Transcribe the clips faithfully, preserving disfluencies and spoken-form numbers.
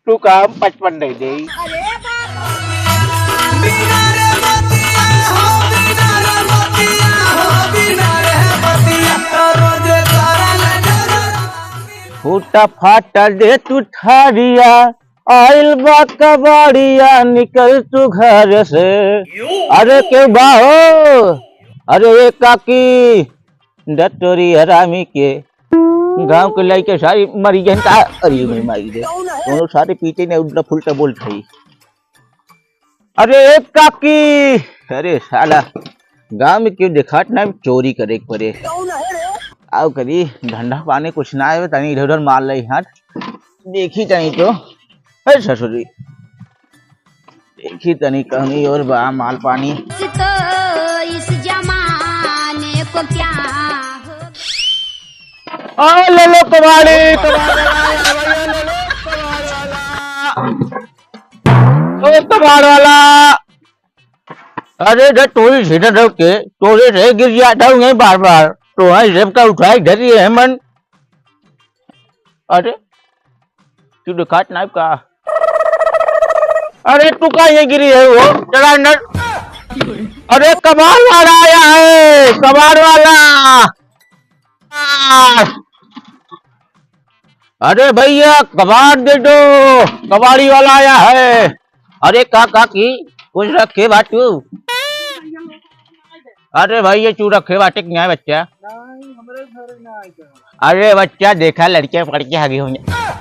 तू काम पचपन दे दे। फूटा फाटा दे तू थारिया, आइल बा कबाड़िया, निकल तू घर से। अरे के बा हो? अरे ए काकी, दत्तोरी हरामी के, गाँव के लइके सारी मरी गए का? अरे मैं मारी दे, दोनों सारे पीछे ने उल्टा फुल्टा बोल खाई। अरे ए काकी, अरे साला, गाँव में क्यों देखात ना, चोरी करे के परे। आओ करी, धंधा पानी कुछ ना आवे, तनी इधर उधर मार ले हाथ। देखी तनी तो, हे ससुरी, देखी तनी कहीं और बा माल पानी। तो इस जमाने को क्या हो। ओ ले लो कबाड़ी, कबाड़ वाला, ले लो कबाड़ वाला। ओ कबाड़ वाला। अरे रे, तोरी से न के, तोरे से गिर जाता हूँ यहीं बार बार। तो वहीं रेप का उठाए धरी है मन। अरे, तू दिखात नाई का? अरे, तू का ये गिरी है वो? चला अंदर। अरे, कबाड़ वाला आया है, कबाड़ वाला। आ! अरे भैया, कबाड़ दे दो, कबाड़ी वाला आया है। अरे का, काकी, कुछ रखे बाटू? अरे भाई, ये चू रखे बाटे कि नाई बच्चा? नहीं, हमरे घरे ना आए का। अरे बच्चा, देखा लड़के पकड़ के आगे होंगे।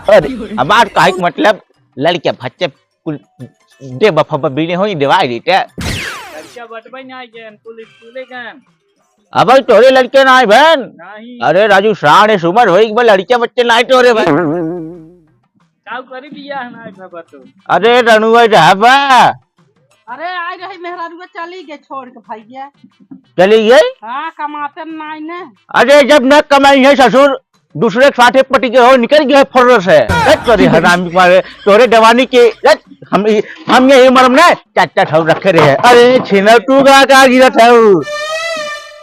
अरे हमार काहे के मतलब, लड़के बच्चे कुल दे बफा बीने होई, देवाई देते। लड़का बटबे ना आए गए, कुल स्कूले गए। अब तोरे लड़के ना आए बहन। नहीं। अरे राजू, साढ़े उमर होई, एक बार लड़के बच्चे ना आए तोरे बहन। काऊ करी बियाह ना भवा तो। अरे रनुआ रहबा। अरे आइ रही मेहरारुआ चली गई छोड़ के भैया। चली गई? हाँ, कमाते नाई ने। अरे जब न कमाई है ससुर, दूसरे के साथे पटी के हो निकल गए फर्र से। ए, तोरे हरामी मारे, तोरे जवानी के, ए, हम, हम यही मरम ने चाचा ठाऊ रखे रहे। अरे छीना तू का, का गिरत है उ?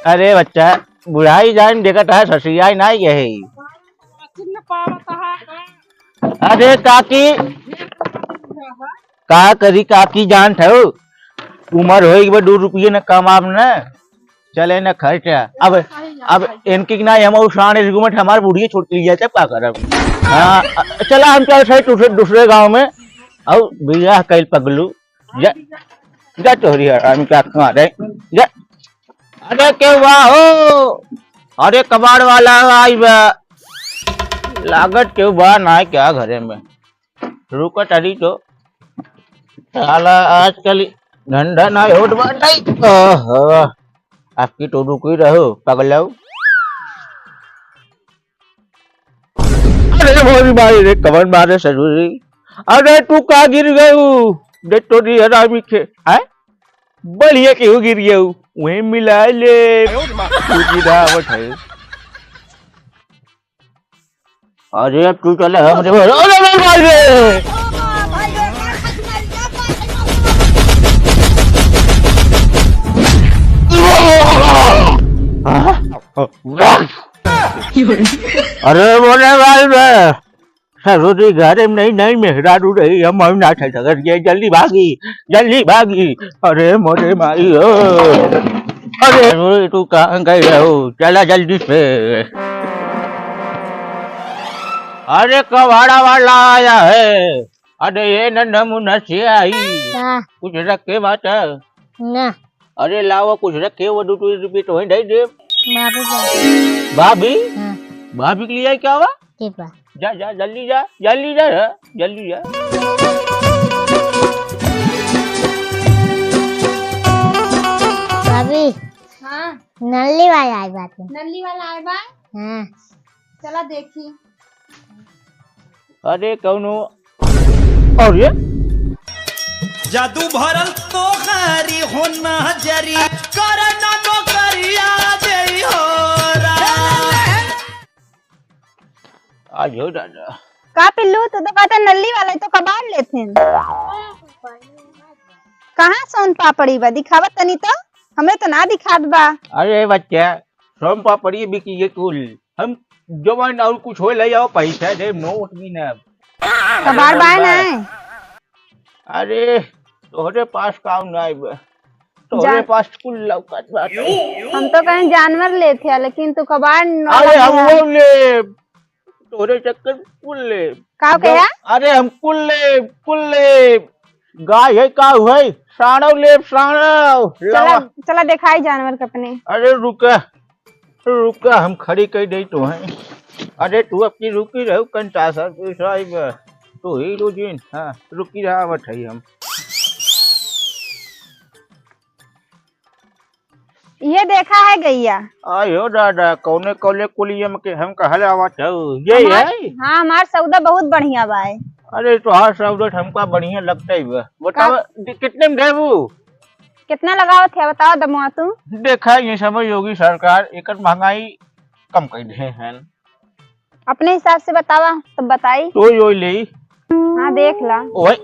अरे बच्चा, बुढ़ाई जान देखत है, ससुराई ना यही। चिन्ह पावत है। अरे काकी, का करी काकी, जानत हो, उमर होई के बाद दू रुपये न कमाब न, चले न खर्चा। अब, अब इनकी ना हम और साढ़े से घूमत हमार बुढ़िया छोड़ के लिया, तब का करब? हाँ, चला हम चल सही दूसरे, दूसरे गाँव में, और बियाह कइल पगलू, जा, जा तोहरी हरामी का कहाँ रहे, जा। अरे केहू बा हो? अरे कबाड़ वाला आई बा। लागत केहू बा ना क्या घरे में। रुको तनी तो। साला आजकल धंधा ना होत बाटे। ओहो। आपकी तो रुकी रहो पगलऊ। अरे मोरी माई रे, कवन मारे ससुरी। अरे तू का गिर गयू? दे तोरी हरामी खे, हैं? बढ़िया केहू गिर गयू, वहीं मिला ले। तू गिरावत है। अरे तू चले हमरे घर। अरे मोरी माई रे। अरे मोरे भाई बे, ससुरी घरे में नहीं, नहीं मेहरारू रही, हम, हम ना ठहर सकत, ये जल्दी भागी, जल्दी भागी। अरे मोरे माई हो, अरे तू कहाँ गए हो? चला जल्दी से। अरे कबाड़ा वाला आया है। अरे ये नन्ना मुन्ना से आई। का? कुछ रखे बात है? ना। अरे लावा कुछ रखे, वो दो रुपये तो वहीं दे दे। बाबू बा। भाभी? हाँ। भाभी के लिए क्या हुआ? ठीक बा। जा, जा, जल्दी जा, जल्दी जा, हाँ, जल्दी जा। भाभी। हाँ। नल्ली वाला आए बाटे। नल्ली वाला आए बा? हाँ। चला देखी। अरे कौनो, अरे जादू भरल तोहरी हो नजरी, करना नौकरिया देई हो राम। आज हो दादा। का पिल्लू, तू तो कहता नल्ली वाला, तो कबाड़ लेथिन। कहाँ सोन पापड़ी बा, दिखावत तनी तो, हमें तो ना दिखात बा। अरे बच्चा, सोन पापड़ी बिकी ये कुल। हम जवान और कुछ हो ले जाओ, पैसा दे, नोट भी ना। कबाड़ बाय ना है। अरे, तोहरे पास काम नाई बा। तोहरे जा- पास कुल लौकत बाटे। हम तो कहें जानवर लेत है, लेकिन तू कबाड़ न अरे, हम लेत है। वो लेब। तोहरे चक्कर कुल लेब। का कहे? अरे, हम कुल लेब, कुल लेब। गाय है, काऊ है, साणव लेब, साणव। चला, लावा। चला देखाई जानवर के अपने। अरे, रुका। रुका, हम खड़ी कइ देई तोहैं। अरे, तू अब की रुकी रहू, कंटासर, तू साहिब, तू ही रुझिन, हाँ, रुकी रहा, आवत है हम। ये देखा है गैया। आयो दादा, कौने कौले कुलियम के हम कहल आवत हऊ, ये हमार, है? हाँ, हमार सौदा बहुत बढ़िया बा है। अरे, तोहार सौदा हमका बढ़िया लगता ही बा। बतावा, का? दे-, कितने में देबू? कितना लगावत है, बतावा दमवा तू। देखा, ये समय योगी सरकार एकर महंगाई कम कर दे हैं। अपने हिसाब से बतावा, तब बताई। तो यो ले। हाँ, देख ला। ओए।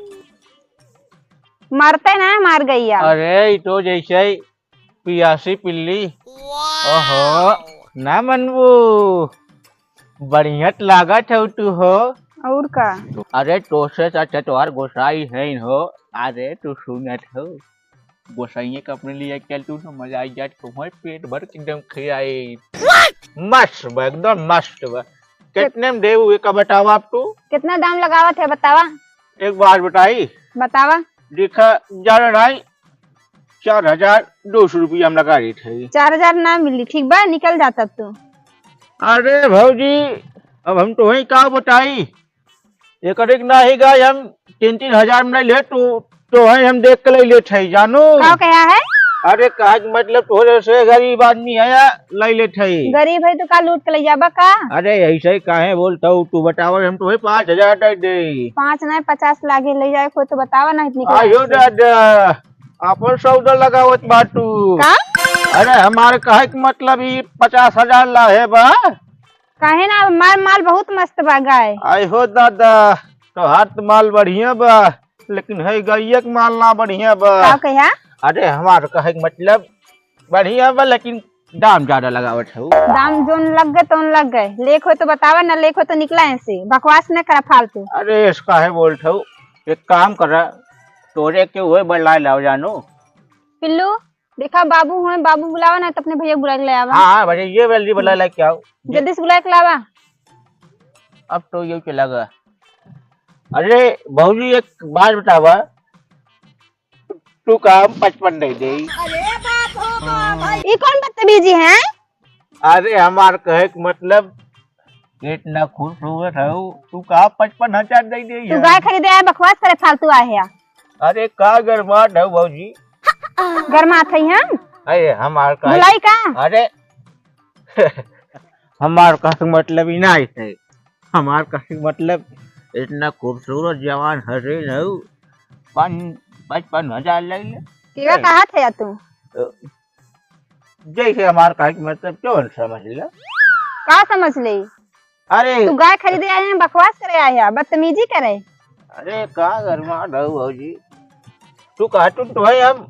मरते ना, मार गैया। अरे, ई तो जैसे ही पियासी पिल्ली। ओहो, ना मनबू। बढ़िया त लागत हऊ तू हो। और का? अरे, तोसे अच्छा तोहार गोसाई है हो। अरे, तू सुनत हो। गोसाइये के अपने लिए चल तू, तो मजा आई जात, तुम्हें पेट भर के एकदम खियाई। मस्त बा, एकदम मस्त बा। कितने में देबू, एका बतावा अब तू? कितना दाम लगावत है, बतावा। एक बात बताई? बतावा। देखा, ज्यादा नाई, चार हजार दो सौ रुपया हम लगा देत है। चार हजार ना मिली, ठीक बा, निकल जाता तू। अरे भौजी, अब हम तोहई का बताई, एकरे के नाही गाय हम तीन तीन हजार में नहीं ले, तू, तोहई हम देख के ले लेत है, जानू। का कहा है? अरे, कहा कि मतलब तोहरे से गरीब आदमी है, ले लेत है। गरीब है तो का लूट के ले जाबा का? अरे, ऐसे ही काहे बोलत हऊ, तू बतावा, हम तोहई पाँच हजार दे दे। पाँच नहीं, पचास लागे ले जाए कोई तो बतावा, नहीं इतनी आयो दादा, अपन सौदा लगावत बाटू। का? अरे, हमार कहे के मतलब ई पचास हजार ला है बा। काहे ना, हमार माल बहुत मस्त बा गाय। आय हो दादा, तोहार त माल बढ़िया बा, लेकिन है गैया के माल ना बढ़िया बा। का कहा? अरे, हमार कहे के मतलब बढ़िया बा, लेकिन दाम ज्यादा लगावत हऊ। दाम जोन लग गए तोन लग गए, लेख हो तो बतावा, ना लेख हो तो निकला ऐसे, बकवास न करा फालतू। अरे, इसका है बोलत हऊ, एक काम करा, तोरे के हुए बल्ला लाओ जानू। पिल्लू, देखा बाबू हुए, बाबू बुलावा ना तो अपने भैया बुला के ले आवा। हाँ, हाँ, भैया, ये जल्दी बुला लेके आओ। जल्दी से बुला के लावा। अब तो ये चला गया। अरे भौजी, एक बात बतावा, तू का हम पचपन नहीं दे? ई कौन बदतमीजी है? अरे हमार कहे के मतलब, इतना खूबसूरत है, तू का पचपन हजार नहीं दे तू है? गाय खरीदे आए, बकवास करे फालतू आए है। अरे का गरमात है भौजी? गरमात है हम? अरे हमार का बुलाई का? अरे हमार कहे के मतलब ही ना है। हमार कहे के मतलब इतना खूबसूरत जवान हसीन हऊ, पन-, पचपन हजार ले ले। केका कहत है तू? जैसे हमार कहे के मतलब क्यों समझ ले? का समझ ले? अरे तू गाय खरीदे आए हैं, बकवास करे आए हैं, बदतमीजी करे। अरे का गरमा दऊ भौजी, तू कहा तू तो है हम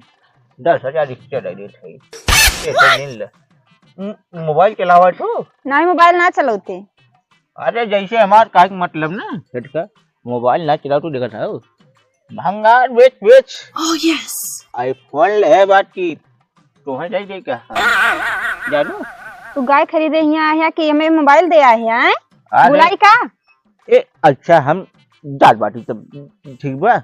दस हजार रिक्शा दे देत है। ये तो नील ले। म-, मोबाइल चलावा तू? नहीं, मोबाइल ना चलाते। अरे जैसे हमार का मतलब ना, झटका मोबाइल ना चलाओ तू, देखत है भंगार बेच बेच। Oh, yes। iPhone ले है बात की, तोहे जाई दे क्या? जानू? तू गाय खरीदे हियाँ आया कि हमें मोबाइल दे आया है, हैं? अरे। बुलाई का? ए, अच्छा, हम जात बाटी तब ठीक बा।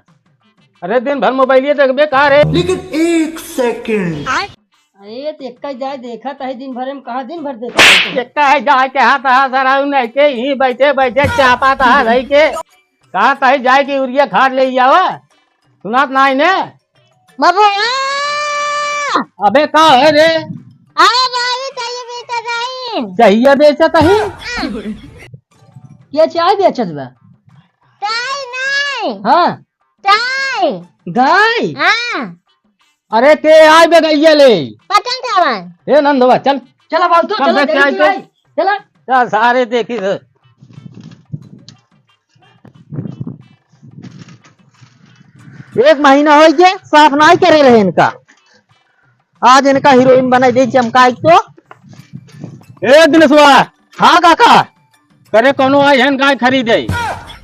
अरे, दिन भर मोबाइलिए देखबे का रे? लेकिन एक सेकंड। अरे, तो एक्का जाए देखत है दिन भर में, कहाँ दिन भर देखत है? एक्का है जाए के हाथ हाथ सराऊ नहीं के, ही बैठे बैठे चापा तहा रही के। कहाँ तही जाए के यूरिया खाद ले जावा? सुनात नाही ने? बबुआ! अबे का है रे? अरे भाई, चाहिए बेचत हई। चाहिए बेचत हई? ये चाय बेचत बा? चाय नहीं। हाँ। चाय। गाय? हाँ। अरे के आय बे गइया ले? पटन खावन। ए नंदवा, चल। चला बाबू, तो कब चला, बेच के जल्दी आए तो? चला। चल सारे देखी तो। एक महीना हो गया, साफ नाई करे रहे इनका। आज इनका हीरोइन बनाई दे चमकाई तो। ए दिनेशवा। हाँ काका। करे कोनो आई हन गाय खरीदे।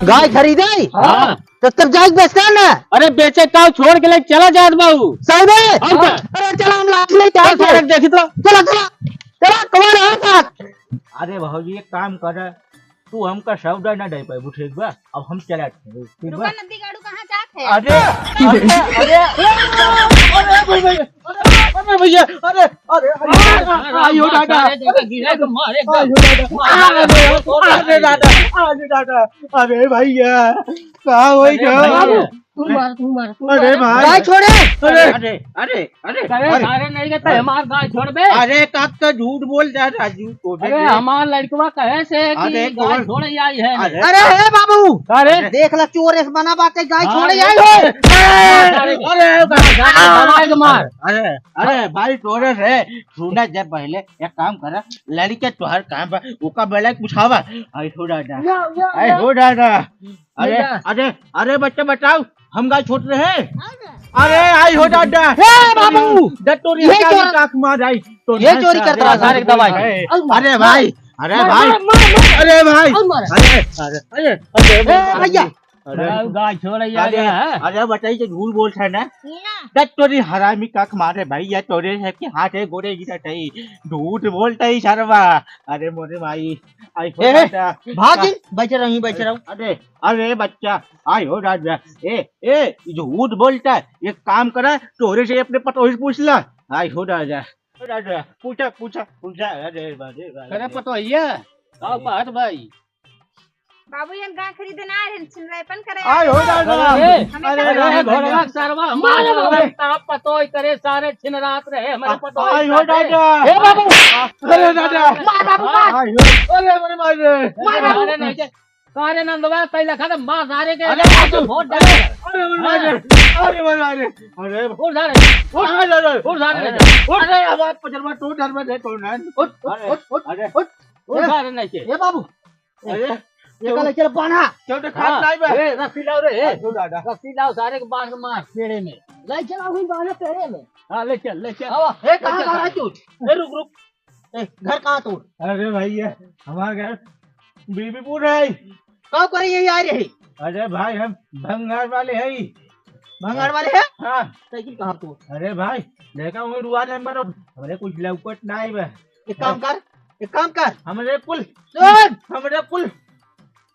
गाय खरीदे? हाँ। तो तब जाइके बेचता ना। अरे बेचे का, छोड़ के ले चला जात बाबू। सही में? हाँ। अरे चला हम लाश ले चल जाते। सारे देखी तो। चला, चला। चला, कौन है साथ? अरे भौजी एक काम कर, तू हमका सौदा ना दे पाए, ठीक बा? अब हम चला थे, ठीक बा? रुका नंदी गाड़ू कहाँ जात है? अरे, अरे, अरे, अरे, अरे, अरे, भैया, अरे, अरे, अरे, अरे, आयो दादा। सारे जगह गिरे तो मारे, आयो दादा। मारे, अरे, अरे दादा, अरे दादा, अरे भैया, का होई अरे गया? भैया। तू मार, तू मार, तू अरे मार। भाई। गाय छोड़े। अरे, अरे, अरे, अरे, अरे, अरे। सारे नहीं रहता, हमार गाय छोड़ बे। अरे, कब तो झूठ बोल जा राजू, तोरे अरे, से। हमार लड़कवा कहे से कि अरे, गाय कौन? छोड़े आई है। अरे। अरे, हे बाबू। अरे। देख ला, चोर ऐसे बना बात है, गाय हाँ, छोड़े ये आई है। अरे, अरे, अरे, मार। अरे, अरे, भाई, तोरे से सुना, जब पहले एक काम करा, लड़के तोहर काम बा, ओका बेला पूछावा। आई हो दादा, या, या, आई या। हो दादा। अरे, भैया। अरे, अरे बच्चा बताओ, हम गाय छोड़ रहे हैं। अरे आई हो दादा। हे बाबू, दत्तोरी ये हरामी चोर, काख मार आई। तो ये ना चोरी सारे करता है सारे दवाई। अरे भाई, अरे मार, भाई, मार, मार, मार। अरे भाई, और मार। अरे, अरे, अरे, अरे, ए, भैया। अरे, अरे, गाय छोड़ अरे, गया है। अरे बताइए, झूठ बोलता है ना। ना। दत्तोरी हरामी काख मारे भाई, या तोरे है कि हाथ है गोरे गिरत है, झूठ बोलता है शर्मा। अरे मोरे भाई, आई हो ए, दादा। भाग इन, बैठ रहा हूँ, बैठ रहा हूँ। अरे, अरे बच्चा, आई हो दादा, ए, ए, झूठ बोलता है, एक काम करा, तोरे से अपने पतोही से पूछ ला। आई हो दादा, हो दादा, पूछा, पूछा, पूछा, अरे, अरे, अरे, अरे। पतोहिया, आओ बात भाई। बाबू, ये गाय खरीदे ना आ रहे, छिनराईपन करे। आई हो दादा, अरे, अरे, अरे, अरे, अरे, घोड़वा सरवा, मार, मार। अरे, ताप पतोही करे, सारे छिनरात रहे, हमारे पतोही आई हो दादा। ए बाबू, अरे दादा, मार बाबू, मार। आई हो, अरे, अरे, मार रे। मार बाबू। अरे, नहीं, सारे नंदवा तैला खा दे, मार सारे के। अरे, अरे, वोट डाल। अरे, अरे, अरे, अरे, अरे, अरे, अरे, उठ सारे। उठ, अरे, अरे, उठ सारे। अरे, अरे, हमारे पचरवा तो डर में दे, कौन है? उठ, उठ, अरे। उठ, उठ, उठ। उठ सारे नहीं के। ए बाबू, अरे, ये का ले चल बांधा। क्यों तो खास हाँ, नहीं बा? ए, रस्सी लाओ रे, ए। अरे, दादा। रस्सी लाओ, सारे के बांध के मार, पेड़े में। ले चल, अभी बांधा पेड़े में। हाँ, ले चल, ले चल। आवा। ए, कहाँ ले चल। जा रहा है तू? ए, रुक, रुक। ए, घर कहाँ तोर? अरे भैया, हमार घर बीबीपुर है। का करे यही आ रहे? अरे भाई, हम भंगार वाले हैं। भंगार वाले हैं? हाँ। साइकिल कहाँ तोर? अरे भाई, देखा हूँ रुआ नंबर, हमरे कुछ लौकत नहीं बा। एक काम कर, एक काम कर। हमरे कुल, सुन! हमरे कुल,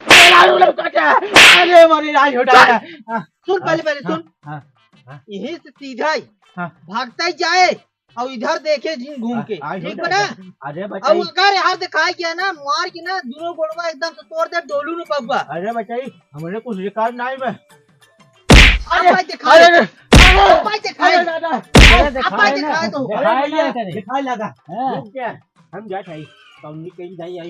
अरे मारे, आई हो दादा। सुन, पहले, पहले सुन। हाँ, हाँ, हाँ। यही से सीधा ही हाँ। भागता ही जाए। और इधर देखे झिन घूम के, आ, आ, ठीक हो बा ना? दादा। अरे और बताई। अगर यहाँ दिखाई गया ना, मार के ना, दोनों गोड़वा एकदम से तोड़ दे, डोलू न बब्बा। अरे बताई, हमरे कुछ रिकॉर्ड नहीं बा। अरे, अरे, भाई दिखाई। अरे, अरे, अरे, भाई दिखाई। अरे दादा। अरे अरे, दिखाई भाई ना, दिखाई तो। दिखाई अरे ना। दिखाई लगा। हाँ। रुक जा, हम जात हई, कौनी कहीं जाई आई।